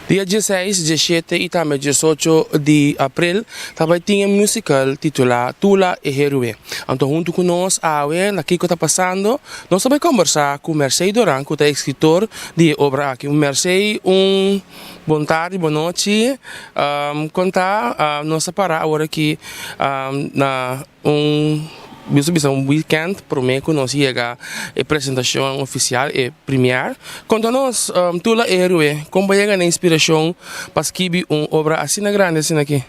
Dia dieseis, diesshete i tambe diesocho di aprel ta bai tin e musical titulá Tula e Héroe. Anto huntu ku nos awe na Kiko Ta Pasando nos ta bai kombersá ku Mercey Doran ku ta e eskritor di e obra aki. Mercey un bon tardi, bon nochi. Konta nos ta para awor aki na Un bisa bisa un weekend prome ku nos yega e presentashon ofisial, e première. Konta nos, Tula Héroe, kon bo yega na inspirashon pa skibi un obra asina grandi asina aki?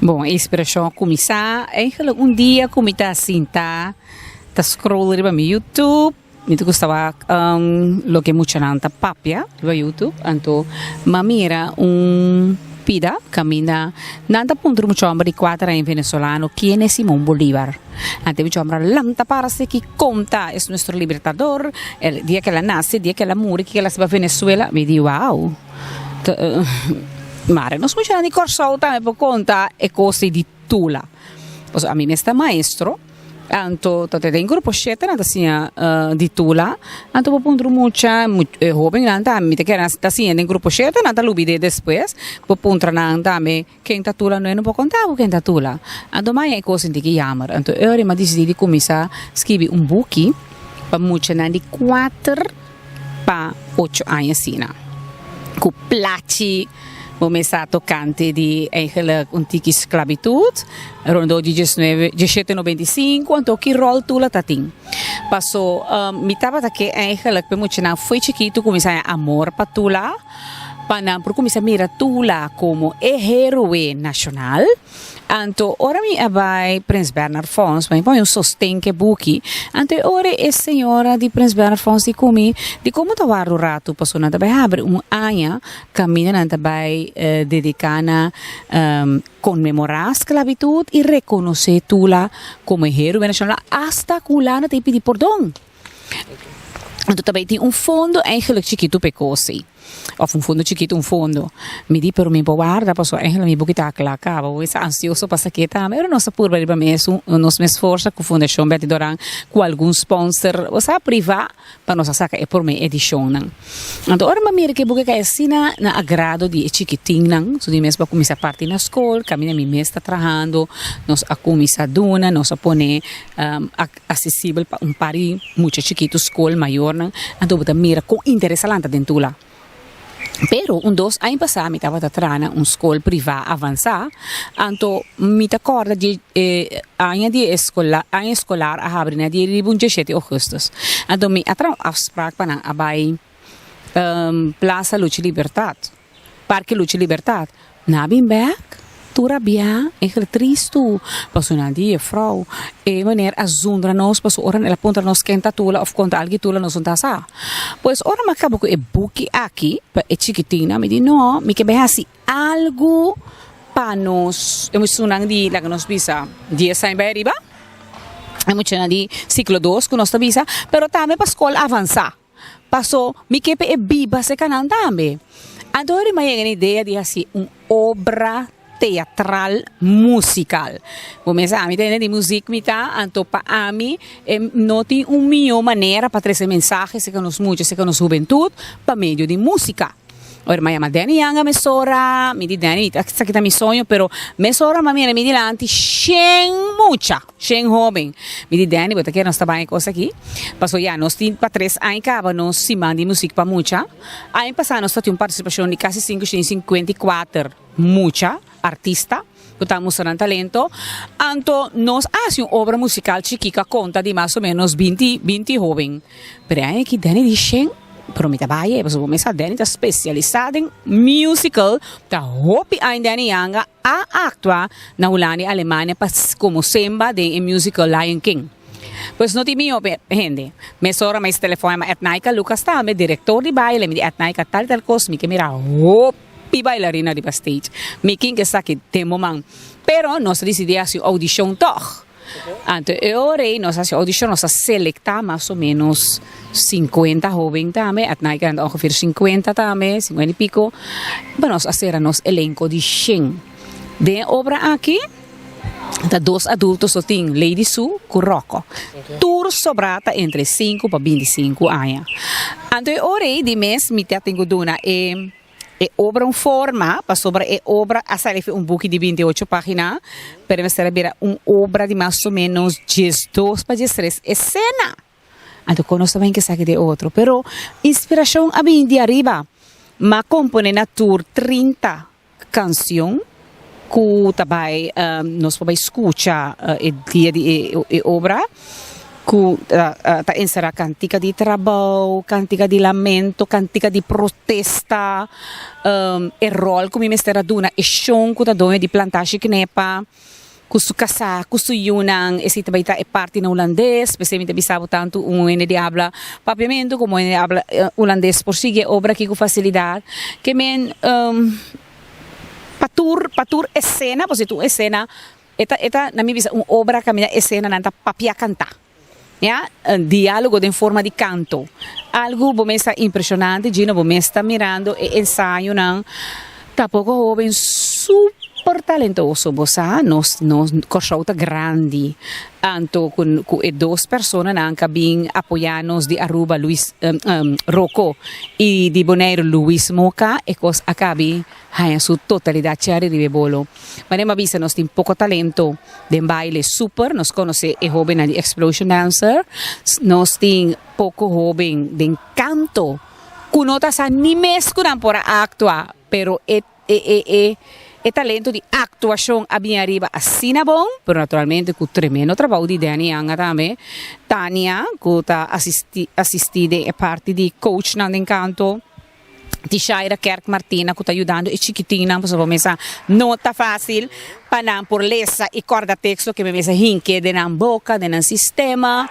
Bon, e inspirashon a kuminsá eigenlijk un dia ku mi ta sinta ta scroll riba mi YouTube. Mi ta gusta wak loke muchanan ta papia riba YouTube, anto m'a mira un pida kaminda nan ta puntra un mucha homber di kuater aña venezolano kien es Simon Bolivar. Anto e mucha homber a lanta para seki konta es nuestro libertador, el dia ke el a nase, dia ke el a muri, kiko el a hasi pa Venezuela. Mi di wow, mare nos muchanan di Kòrsou tambe por konta e kos di Tula. Pasobra ami mes ta maestro, anto ta den grupo shete nan ta siña di Tula, anto bo puntra un mucha, e hobennan tambe mi ta kere nan ta siña den grupo shete, nan ta lubid'é despues, bo puntra nan tambe ken ta Tula, no e no por konta bo ken ta Tula. Anto maña e kos sinti ki yamer. Anto e ora mi a disidí di kuminsá skibi un buki pa muchanan di kuater pa ocho aña asina, ku plachi. Bo mes a tokante di eigenlijk un tiki sklabitut rondó di diesnuebe, dieshete nobenta i sinku, anto ki ròl Tula ta tin? Paso mi tabata ke eigenlijk p'e muchanan fo'i chikitu kuminsá haña amor pa Tula, pa nan por kuminsá mira Tula komo e héroe nashonal. Anto ora mi a bai Prins Bernhard Fonds, mi pone un sosten ke buki, anto e ora e señora di Prins Bernhard Fonds di ku mi, di komo ta warda un ratu pasobra nan ta bai habri un aña kaminda nan ta bai dediká na konmemorá sklabitut i rekonosé Tula komo e héroe nashonal asta ku Hulanda ta pidi pordon. Anto ta bai tin un fondo eigenlijk chikitu pa e kos ei. Of un fondo chikitu, un fondo. Mi di, pero mi por warda pasobra eigenlijk mi buki ta kla kaba. Bo mester ansioso pa sak'é tambe. Pero nos a purba riba mes, nos mes forsa ku Fundashon Betty Doran, ku algun sponsor, bo sa, privá, pa nos a saka e promé edishonnan. Anto ora mi a mira ku e buki a kai asina na agrado di e chikitinnan, su di mes bo a kuminsá parti na skol, kaminda mi mes ta trahando, nos a kuminsá duna, nos a pone Asesibel pa un par di mucha chikitu, skol, mayornan, anto bo ta mira kon interes a lanta den Tula. Pero un dos aña pasá mi tabata traha na un skol privá avansá, anto mi ta kòrda di e aña di e eskolar, aña eskolar a habri na dia riba un dieshete ougùstùs. Anto mi a traha un afsprak pa nan a bai Plaza Lucha Libertad. Parke Lucha Libertad. Nan a bin bek tur rabiá, egel tristu, pasobra nan di, Jefrou, e meneer a zundra nos pasobra ora el a puntra nos ken ta Tula of konta algu Tula nos no ta sa. Pues ora mi a kaba ku e buki aki pa e chikitinnan mi di, No, mi ke bai hasi algu pa nos, e muchanan di laga nos bisa dies aña bai ariba, e muchanan di siklo dos ku nos ta bisa, pero tambe pa skol avansá. Paso mi ke pa e biba serka nan tambe. Anto ora mi a yega na idea di hasi un obra teatral musikal. Bo mes ami ta hende di muzik mi ta, anto pa ami e no tin un mihó manera pa trese mensahe serka nos mucha, serka nos hubentut pa medio di musika. Ora mi a yama Danny Yanga mesora, mi di Danny esaki ta mi soño, pero mesora mi a mira mi dilanti shen mucha, shen hoben. Mi di Danny bo ta kere nos ta bai e kos aki? Pasobra ya nos tin pa tres aña kaba nos siman di musik pa mucha. Aña pasa nos ta tin un partisipashon di kasi sinku shen sinkuenta i kuater mucha, artista, ku ta mustra nan talento. Anto nos a hasi un obra musikal chikí ku a konta di mas o menos binti binti hoben. Pero e aña aki Danny di shen. Pero mi ta bai e, pasobra bo mes sa Danny ta spesialisá den musical, ta hopi aña Danny Yanga a aktua na Hulanda i Alemania pa komo Simba den e musical Lion King. Pues no tin mihó hende. Mesora mi telefòn yama Ednaika Lucas tambe, direktor di baile, mi di Ednaika tal i tal kos, mi ke mira hopi bailarina riba stage, mi kin ke esaki den bo man. Pero nos a disidí hasi un oudishon tòg. Anto e ora ei nos a hasi oudishon, nos a selektá mas o ménos sinkuenta hóben tambe, at nai kende ongeveer sinkuenta tambe, sinkuenta i piko, pa nos a sera nos elenko di shen. Den e obra aki ta dos adulto so tin, Lady Sue ku Rocco. Tur sobrá ta entre sinku pa binti sinku aña. Anto e ora ei di mes mi ta tin ku duna e. E obra un forma, pasobra e obra a sali fi un buki di 28 pagina, pero mester a bira un obra di mas o menos 12 pa 13 esena. Anto kon nos ta bin esaki den otro? Pero inspirashon a bin di ariba. M'a kompone na tur 30 kanshon ku ta bai nos por bai skucha e dia di e obra ku ta enserá kantika di trabou, kantika di lamento, kantika di protesta, e ròl ku mi mester a duna e shon ku ta doño di plantashi Knepa. Ku su kasá, ku su yunan, esei ta bai ta e parti na hulandes, p'esei mi ta bisa bo tantu un hende di habla papiamentu komo un hende di habla hulandes por sigui e obra aki ku fasilidat. Ke men pa tur pa tur esena, pasobra tur esena e ta e ta na mi bisa un obra kaminda esenanan ta papia kantá, ya, diálogo den forma di kanto. Algu bo mes ta impreshonante, Gino, bo mes ta mirando e ensayonan. Ta poko hoben super talentoso bo sa nos nos Kòrsou ta grandi anto ku ku e dos personanan ka bin apoyá nos di Aruba Luis Rocco i di Boneiru Luis Moka e kos a kabi haña su totalidat chèri riba e bolo. Manera mi a bisa nos tin poko talento den baile super nos konosé e hobennan di Explosion Dancer nos tin poko hoben den kanto. Ku no ta sa ni mes ku nan por a aktua, pero e e e e e talento di aktuashon a bin ariba asina bon, pero naturalmente ku tremendo trabou di Danny Yanga tambe, Tania ku ta asisti asisti den e parti di coachnan den kanto, Tishaira Kerk Martina ku ta yudando e chikitinnan pasobra bo mesa no ta fásil pa nan por lesa i kòrda teksto ke mi mester hinke den nan boka, den nan sistema.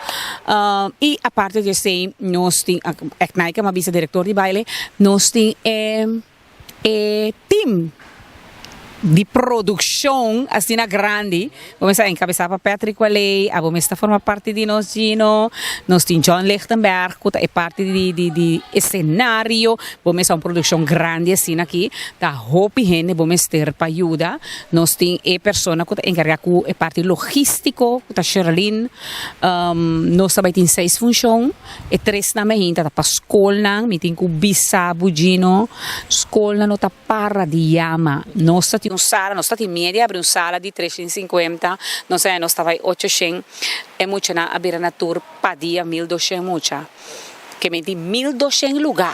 I aparte di esei nos tin, èk Naika mi a bisa direktor di baile, nos tin e e tim di produkshon asina grandi, bo mester a enkabesá pa Patrick Waley, abo mester forma parti di nos Gino, nos tin John Lichtenberg ku ta e parti di di di esenario, bo mester a un produkshon grandi asina aki, ta hopi hende bo mester pa yuda, nos tin e persona ku ta enkargá ku e parti logístiko ku ta Sherlyn. Nos ta bai tin seis funshon, e tresnan mi hinta ta pa skolnan, mi tin ku bisa bo Gino, skolnan no ta para di yama, nos ta tin un sala, nos ta tin miedu di abri un sala di treshen sinkuenta, nos a nos ta bai ochoshen, e muchanan a bira na tur pa dia 1200 mucha, ke mi tin 1200 lugá.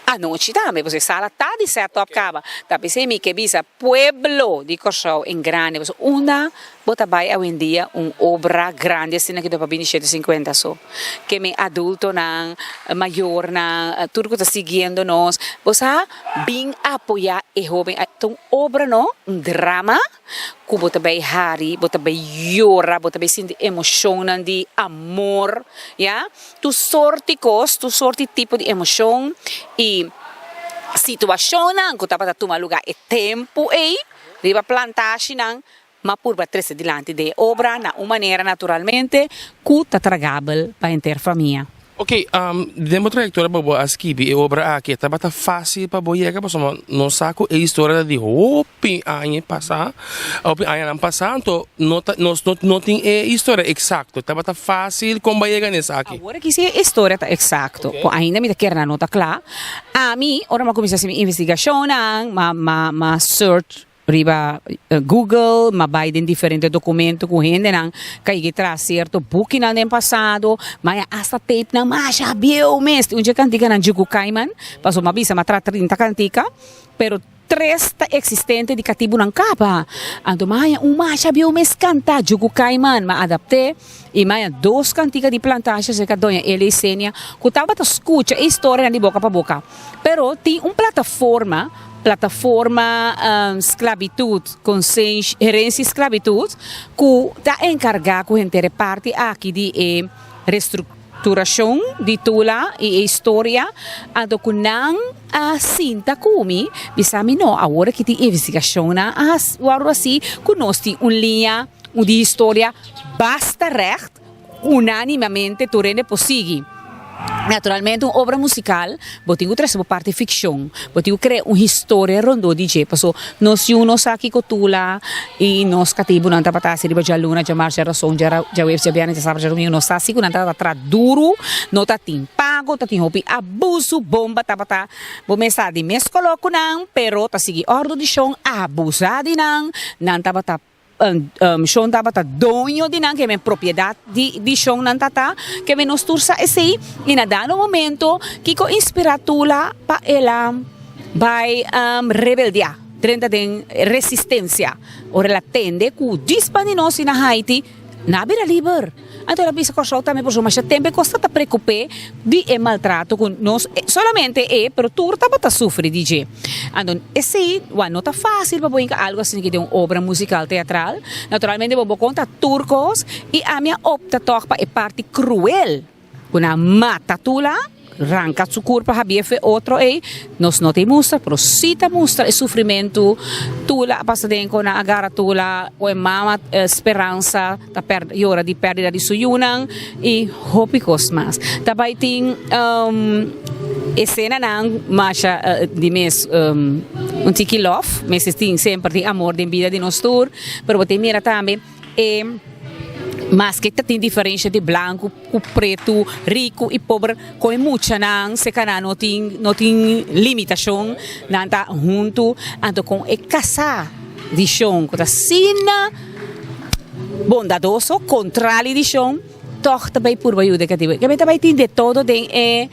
Anochi tambe, pasobra e sala ta di set up kaba. Ta p'esei mi ke bisa pueblo di Kòrsou en grandi, pasobra unda bo ta bai awendia un obra grandi asina ki ta pa bini 150 so. Ke mi adultonan, mayornan, tur ku ta siguiendo nos, bo sa bin apoya e hoben. Ta un obra no, un drama. Ku bo ta bai hari, bo ta bai yora, bo ta bai sinti emoshonnan di amor, ya. Tur sorti kos, tur sorti tipo di emoshon i situashonnan ku tabata tuma lugá e tempu ei riba plantashinan, m'a purba trese dilanti den e obra na un manera naturalmente ku ta tragabel pa henter famia. Ok, den bo trayectoria pa bo a skibi e obra aki, e tabata facil pa bo yega? Pasobra nos sa cu e historia ta di hopi aña pasa, hopi añanan pasa, anto no ta, nos no no tin e historia exacto. Tabata facil con bo a yega na esaki? Awor aki si e historia ta exacto, cu ainda mi ta kere nan no ta cla. Ami, ora mi a cuminsa haci mi investigacionnan, m'a m'a m'a search Riba Google, m'a bai den diferente documento cu hendenan caygi tras cierto bukinan den pasado, m'a haña hasta tapenan masha bieu mes. Tin un dje canticanan Juku Cayman, pasobra m'a bisa m'a traha 30 cantica, pero tres ta existente di catibunan caba. Anto m'a haña un masha bieu mes canta Juku Cayman, m'a adapt'é y m'a haña dos cantica di plantasha cerca Doña Elia y Senia cu tabata scucha e historianan di boca pa boca. Pero tin un plataforma, plataforma Sklabitut, Konsensh, Herensia Sklabitut, ku ta enkargá ku henter e parti aki di e restrukturashon di Tula i e historia, anto ku nan a sinta ku mi, bisa mi no, awor aki tin investigashonnan a wòrdu hasi ku nos tin un liña di historia basta règt, unánimamente tur hende por sigui. Naturalmente un obra musical bo tin cu trece bo parti ficcion, bo tin cu crea un historia rondó di dje, paso nos yu no sa kico tula y nos catibunan tabata haci riba djaluna, djamars, djarason, djaweps, djabièrnè, djasabra, djadomingo, nos sa si cu nan tabata traha duru, no ta tin pago, ta tin hopi abuso, bomba tabata, bo mes sa di mes color cu nan, pero ta sigui ordo di shon abusa di nan, nan tabata. Shon tabata doño di nan, ke men propiedat di di shon nan tata, ke men nos tur sa esei, i na dado momento kiko inspirá Tula pa el a bai rebeldiá, drenta den resistensia, ora el a tende ku dispa di nos i na Haiti nan a bira liber. Anto el a bisa Kòrsou tambe pasobra masha tempu e kos ta ta preokup'é di e maltrato ku nos, solamente e, pero tur tabata sufri di dje. Anto esei wak no ta fásil pa bo hinka algu asina ki den un obra musikal teatral. Naturalmente bo bo konta tur kos i ami a opta tòg pa e parti kruel ku nan mata Tula. Ranka su kurpa habia fe otro ei, nos no ta e mustra, pero si ta mustra e sufrimentu Tula a pasa den kon nan a gara Tula, kon e mama Speransa ta pèr yora di pèrdida di su yunan i hopi kos mas. Ta bai tin esenanan masha di mes un tiki lòf, mester tin semper tin amor den bida di nos tur, pero bo tin mira tambe e maske ta tin diferensha di blanku ku pretu, riku i pober, kon e muchanan se kana no tin no tin limitashon, nan ta huntu, anto kon e kasá di shon ku ta asina bondadoso, kontrali di shon, tòg ta bai purba yuda e katibu. Kebei ta bai tin de todo den e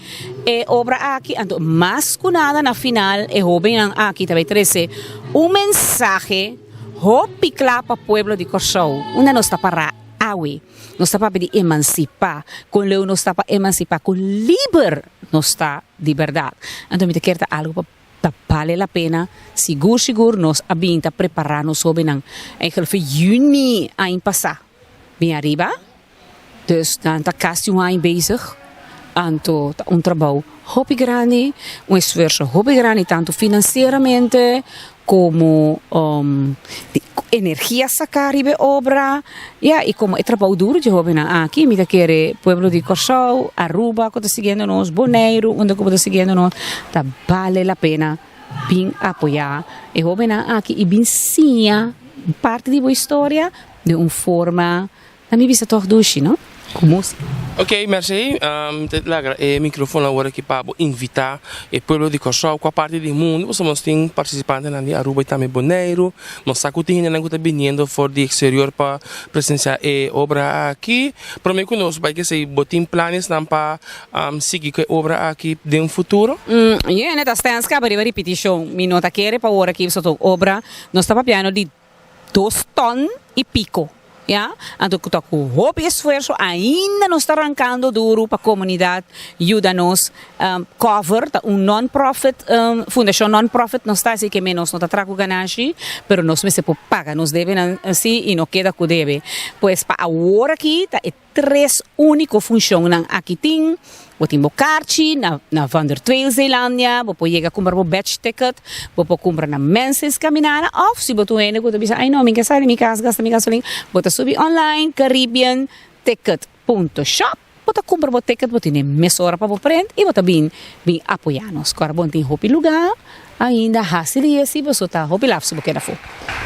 e obra aki, anto mas ku nada na final e hóbennan aki ta bai trese un mensahe hopi kla pa pueblo di Kòrsou, unda nos ta pará awe. Nos ta papia di emansipá. Kon leu nos ta pa emansipá? Kon liber nos ta di bèrdat? Anto mi ta kier ta algu pa ta bale la pena. Sigur sigur nos a bin ta prepará nos hóbennan. Eigenlijk for yüni aña pasá bin ariba. Dus nan ta kasi un aña bezig. Anto ta un trabou hopi grandi, un esfuerso hopi grandi tantu finansieramente komo di energia saká riba e obra, ya, i komo e trabou duru dje hóbennan aki, mi ta kere pueblo di Kòrsou, Aruba ku ta siguiendo nos, Boneiru unda ku bo ta siguiendo nos, ta bale la pena bin apoyá e hóbennan aki i bin siña parti di bo historia den un forma. Na mi bisa tog dushi no? Ku musika. Ok merci, mi ta laga e microfoon awor aki pa bo invita e pueblo di Kòrsou ku aparte di mundu pasobra nos tin partisipantenan di Aruba i tambe Boneiru, nos sa ku tin hendenan ku ta biniendo for di eksterior pa presensia e obra aki. Prome ku nos bai kesei bo tin planesnan pa sigui ku e obra aki den futuro? Yene ta stens kaba riba ripitishon, mi no ta kere pa awor aki pasobra ta un obra nos ta papiando di dos ton y pico, ya. Anto cu ta cu hopi esfuerzo ainda nos ta rancando duro pa comunidad yuda nos cover, ta un non profit, fundacion non profit nos ta, así que me nos no ta traha cu ganashi, pero nos mester por paga nos debenan si y no keda cu debe. Pues pa awor aki ta e Tres úniko funshonnan aki tin, Bo tin bo karchi na na Van der Tweel Zeelandia, bo por yega kumpra bo batch ticket, bo por kumpra na Mensens Caminada òf si bo ta un hende ku ta bisa ai no mi ke sali mi kas gasta mi gasolin, bo ta subi online caribbean ticket punto shop bo ta kumpra bo ticket bo tene mesora pa bo prent i bo ta bin bin apoyá nos. Kòrda bo no tin hopi lugá ainda hasi di esi pasobra ta hopi laf si bo keda afó.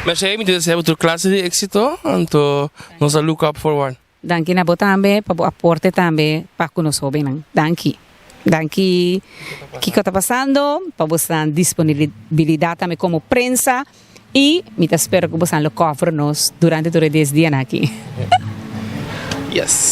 Mercé, mi ta desea bo tur klase di éksito, anto nos a look up forward. Danki na bo tambe pa bo aporte tambe pa ku nos hobennan. Danki. Danki Kiko ta pasando pa bosan disponibilidat tambe komo prensa i mi ta spera ku bosan lo cover nos durante tur e dies dianan aki. Yes.